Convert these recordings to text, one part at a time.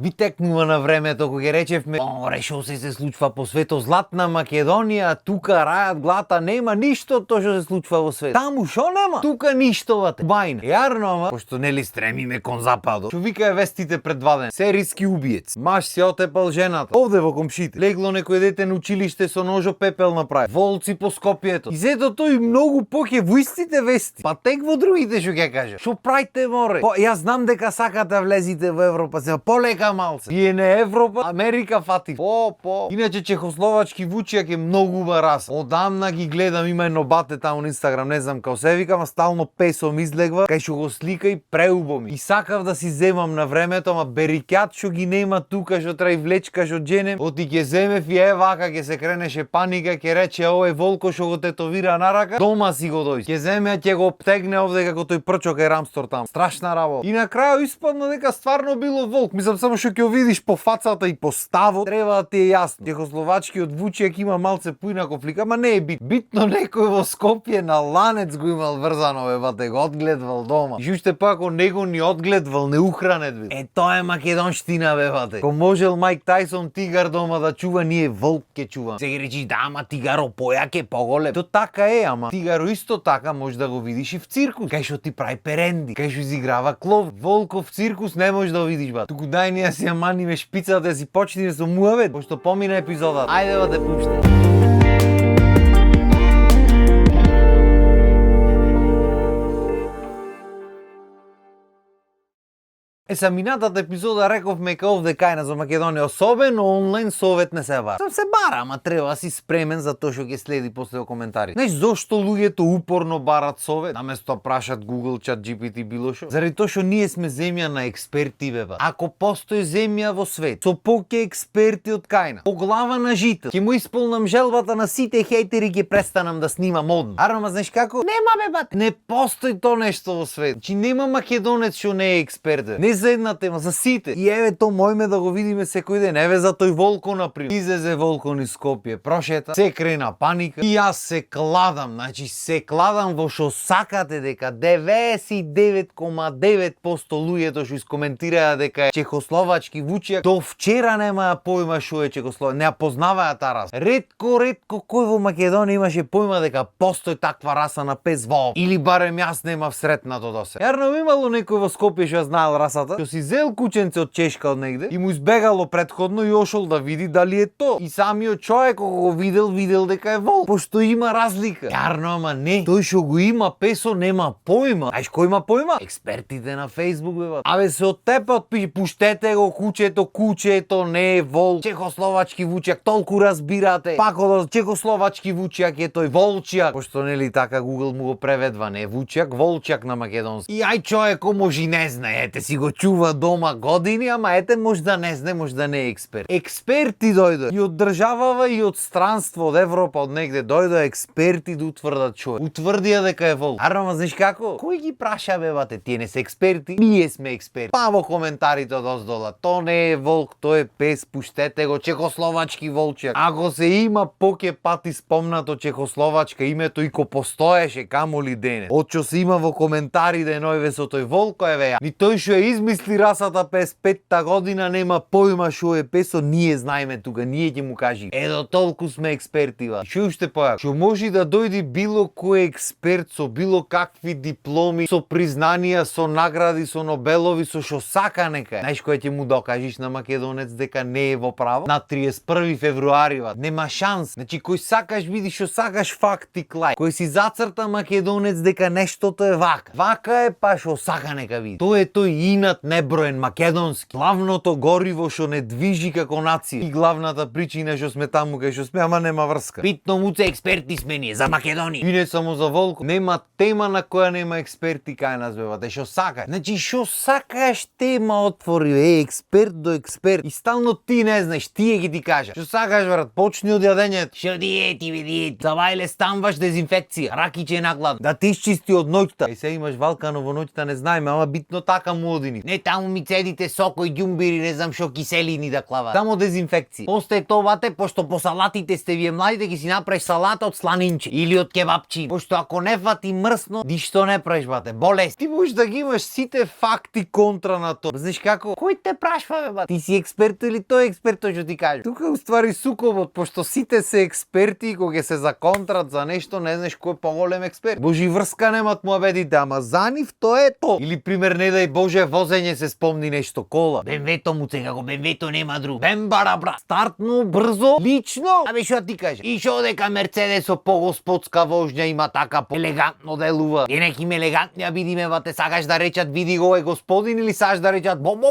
Ви текнува на времето кога речевме, решо се случва по светот, златна Македонија, тука рајат глата, нема ништо тоа што се случва во свет. Таму шо нема? Тука ништо вате. Бајна. Јарно, ама, пошто нели стремиме кон западот. Што вика вестите пред 2 дена. Серијски убиец. Маш се отепал жената. Овде во комшите. Легло некој дете на училиште со ножо пепел направи. Волци по Скопјето. И зето тој многу поќе во истите вести. Па тек во другите што ќе кажа. Што правите море? По јас знам дека сакате влезите во Европа, се полека малце. Вие не Европа, Америка фати. Иначе чехословачки вучјак е многу барас. Одамна ги гледам, има едно бате таму на Инстаграм, не знам као се вика, ама стално песом излегва, кај што го слика и преубо ми. И сакав да си земам на времето, ама берикјат што ги нема тука, што трај влечка што дженем, оти ќе земев и вака ќе се кренеше паника, ќе рече овој волко што го тетовира на рака, дома си го дојде. Ќе земе, ќе го обтегне овде како тој прчок е Рамстор таму. Страшна работа. И на крај испадна дека стварно било волк. Мислам само што ќе видиш по фацата и по ставот, треба да ти е јасно. Чехословачкиот вучјак има малце поинаков лик, ама не е битно некој во Скопје на ланец го имал врзано, бате, го одгледвал дома. И уште па ако него ни одгледвал, не ухранет бил. Тоа е македонштина, бате. Ко можел Майк Тајсон тигар дома да чува, ние волк ке чува. Сега речиш да, ама тигаро појак е поголем. То така е, ама тигаро исто така може да го видиш и в циркус. Кај што ти прави перенди, кај што изиграва клов. Волков циркус не можеш да го видиш, бат. Туку дај ни си аманиме шпицата да си почнеме со муавет, пошто помина епизодата. Ајде да те пуште. Минатата епизода рековме ка овде кај нас во Македонија, особено онлайн совет не се бара. Сам се бара, ама треба да си спремен за тоа што ќе следи после коментари. Знаеш зошто луѓето упорно барат совет, наместо да прашат Google, ChatGPT, било што? Заради тоа што ние сме земја на експерти, беба. Ако постои земја во свет со поќе експерти од кај нас, по глава на жител, ќе му исполнам желбата на сите хейтери, ќе престанам да снимам одма. Арма, знаеш како? Нема, бебат. Не постои тоа нешто во свет. Чи нема македонец што не е експерт. Не за една тема, за сите. И еве то мојме да го видиме секој ден. Еве за тој волко например. Излезе волко низ Скопје, прошета, се крена паника. И јас се кладам, значи се кладам во што сакате дека 99,9% луѓето што искоментираа дека е чехословачки вучјак, до вчера немаа појма што е чехословак, не ја познаваат таа раса. Ретко кој во Македонија имаше појма дека постои таква раса на пес во. Или барем јас немав сретнато до се. Јарно имало некој во Скопје што знаел расата, што си зел кученце од чешка од негде и му избегало претходно и ошол да види дали е то. И самиот човек кога го видел дека е волк, пошто има разлика. Јарно, ама не. Тој што го има песо нема појма. Ајш кој има појма? Експертите на Facebook, беба. Абе се оттепат, пуштете го кучето не е волк. Чехословачки вучјак, толку разбирате. Пак од чехословачки вучјак е тој волчјак. Пошто нели така Google му го преведва, не вучјак, волчјак на македонски. И ај човеко може не знае, ете си го чува дома години, ама ете може да не знае, може да не е експерт. Експерти дојдоа и од државава и од странство, од Европа, од негде дојдоа експерти да утврдат човек. Утврдија дека е волк. Арма, знаеш како? Кој ги праша, бебате? Тие не се експерти, ние сме експерти. Па во коментарите од оздола, то не е волк, тој е пес, пуштете го, чехословачки волчјак. Ако се има поќе пати спомнато чехословачка името и ко постоеше, камоли денес. Од што се има во коментари денојве со тој волк, еве ја. Ни тој што ја измисли расата 55-та година нема појма што е песо, ние знаеме тука, ние ќе му кажи. Едо толку сме експерти, ба. Што уште појак? Што може да дојде било кој експерт со било какви дипломи, со признанија, со награди, со Нобелови, со што сака нека. Знаеш кој ќе му докажеш на македонец дека не е во право? На 31 февруари, ба. Нема шанс. Значи кој сакаш видиш што сакаш факти клај. Кој си зацрта македонец дека нештото е вака. Вака е па што сака нека види. Тоа е тој инат неброен македонски. Главното гориво што не движи како нација. И главната причина што сме таму кај што сме, ама нема врска. Питно муце експерти сме ние за Македонија. И не само за волко. Нема тема на која нема експерти кај нас, бебате. Што сакаш? Значи што сакаш тема отвори, експерт до експерт. И стално ти не знаеш, тие ги ти кажа. Што сакаш, брат? Почни од јадењето. Што диети, бе диети. Завајле станваш дезинфекција. Ракиче накладно. Да ти исчисти од ноќта. И се имаш валкано во ноќта, не знаеме, ама битно така му одини. кисели. Не таму ми цедите сокој ѓумбири, не знам што киселини да клават. Само дезинфекција. После тоа пошто по салатите сте вие младите, ќе си направиш салата од сланинче или од кебапчин. Пошто ако не фати мрсно, ништо не правиш, бате. Болест. Ти можеш да ги имаш сите факти контра на тоа. Знаеш како? Кој те прашва, бе, ти си експерт или тој експерт што ти каже? Тука уствари сукобот, пошто сите се експерти и кога се законтрат за нешто, не знаеш кој е поголем експерт. Божи врска немат муабетите, ама за нив тоа е то. Или пример не дај Боже возење се спомни нешто, кола. БМВ-то му цега го, БМВ-то нема друг. Бем бара бра. Стартно, брзо, лично. Абе што ти кажеш? И шо дека Мерцедесо по-господска вожња има така елегантно делува. И неким елегантни а бидиме, вате, сакаш да речат види го е господин или сакаш да речат бом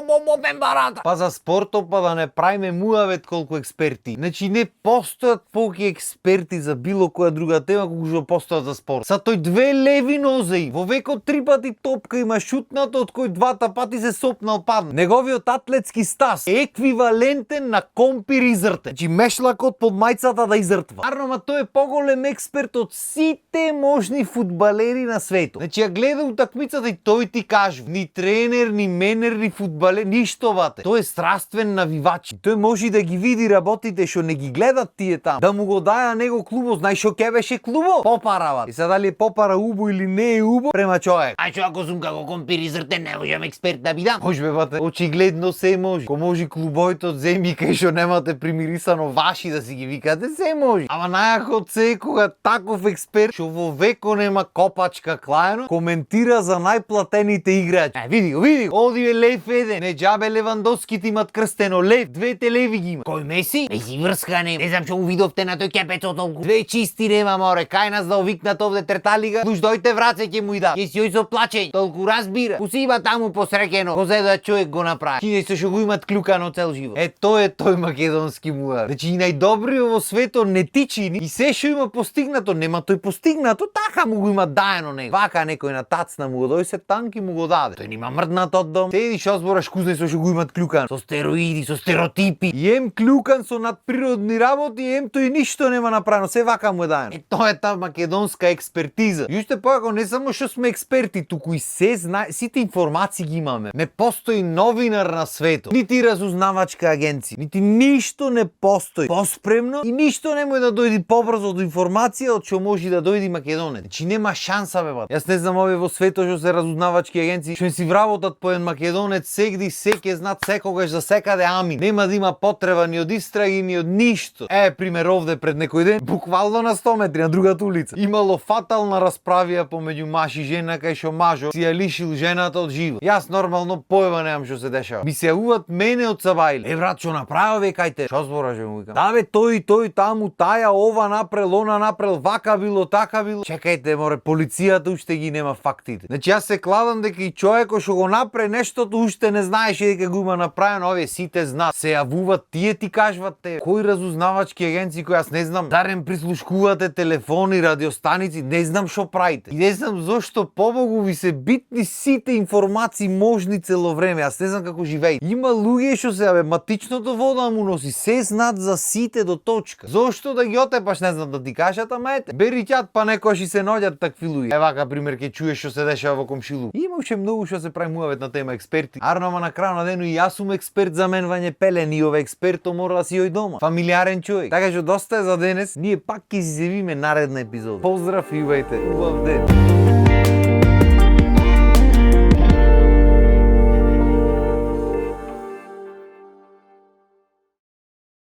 бем барата. Па за спортот па да не правиме муавет колку експерти. Значи не постојат повеќе експерти за било која друга тема колку што постојат за спорт. Са тој две леви нозе, во векот 3 пати топка има шутнато, од кој 2 пати се сопнал падна. Неговиот атлетски стас е еквивалентен на компир изртен. Значи мешлакот под мајцата да изртва. Арно, ма тој е поголем експерт од сите можни фудбалери на светот. Значи ја гледа утакмицата и тој ти кажува, ни тренер, ни менер, ни фудбалер, ништо, бате. Тој е страствен навивач. Тој може да ги види работите што не ги гледат тие таму. Да му го даја него клубо, знаеш што ке беше клубо? Попара, бате. И сега дали е попара убо или не е убо, према човек. А што ако сум како компир изртен, не можам експерт да бидам? Може бе, бате. Очигледно се може. Ко може клубојто од земји кај што немате примирисано ваши да си ги викате, се може. Ама најахот се е кога таков експерт што во веко нема копачка клаено, коментира за најплатените играчи. Види го, оди е лев еден. Не џабе Левандовските имат крстено лев, 2 леви ги има. Кој Меси? Меси врска не. Не знам што го видовте на тој кепецо толку. 2 чисти нема, море. Кај нас да овикнат овде трета лига. Душ дојте враце ќе му и да. Ќе си ој со плачење. Толку разбира. Усиба таму посрекено. Козеда човек го направи. Кине се што го имат клюкано цел живот. Е тој е тој македонски муар. Значи и најдобриот во светот не тичини и се што има постигнато, нема тој постигнато, така му го има даено него. Вака некој на тацна му го дојсе танки му го даде. Тој нема мрднат од дом. Седи што збораш кузне со што го имат клюкан. Со стероиди, со стереотипи. И ем клюкан со надприродни работи, ем тој ништо нема направено, се вака му е даено. Е тоа е таа македонска експертиза. И уште поако не само што сме експерти, туку и се знае, сите информации ги имаме. Не постои новинар на светот, нити разузнавачка агенција, нити ништо не постои поспремно и ништо не може да дојде побрзо до информација од што може да дојде македонец. Значи нема шанса, бе, бат. Јас не знам овие во светот што се разузнавачки агенции, што си вработат по еден македонец, сегди се ќе знаат секогаш за секаде, ами нема да има потреба ни од истраги ни од ништо. Пример овде пред некој ден, буквално на 100 метри на другата улица, имало фатална расправија помеѓу маж и жена кај што мажот си ја лишил жената од живот. Јас нормално појава немам што се дешава. Ми се јавуваат мене од Сабајле. Брат, што направи ве кајте? Што збораш, му викам? Да бе, тој таму, таја, ова направил, она направил, вака било, така било. Чекајте, море, полицијата уште ги нема фактите. Значи јас се кладам дека и човекот што го направи нештото уште не знаеше дека го има направено, овие сите знаат. Се јавуваат, тие ти кажуват те. Кои разузнавачки агенции кои јас не знам, дарем прислушкувате телефони, радиостаници, не знам што правите. И не знам зошто побогу ви се битни сите информации можни цело време. Јас не знам како живеете. Има луѓе што се матичното вода му носи, се знаат за сите до точка. Зошто да ги отепаш, не знам да ти кажат, ама ете. Бери ќат па некојаш и се наоѓаат такви луѓе. Вака пример ќе чуеш што се дешава во комшилук. Има уште многу што се прави муавет на тема експерти. Арно, на крај на денот и јас сум експерт за менување пелени и овој експерто мора да си ој дома. Фамилиарен човек. Така што доста е за денес. Ние пак ќе си се видиме наредна епизода. Поздрав и убајте. Убав ден.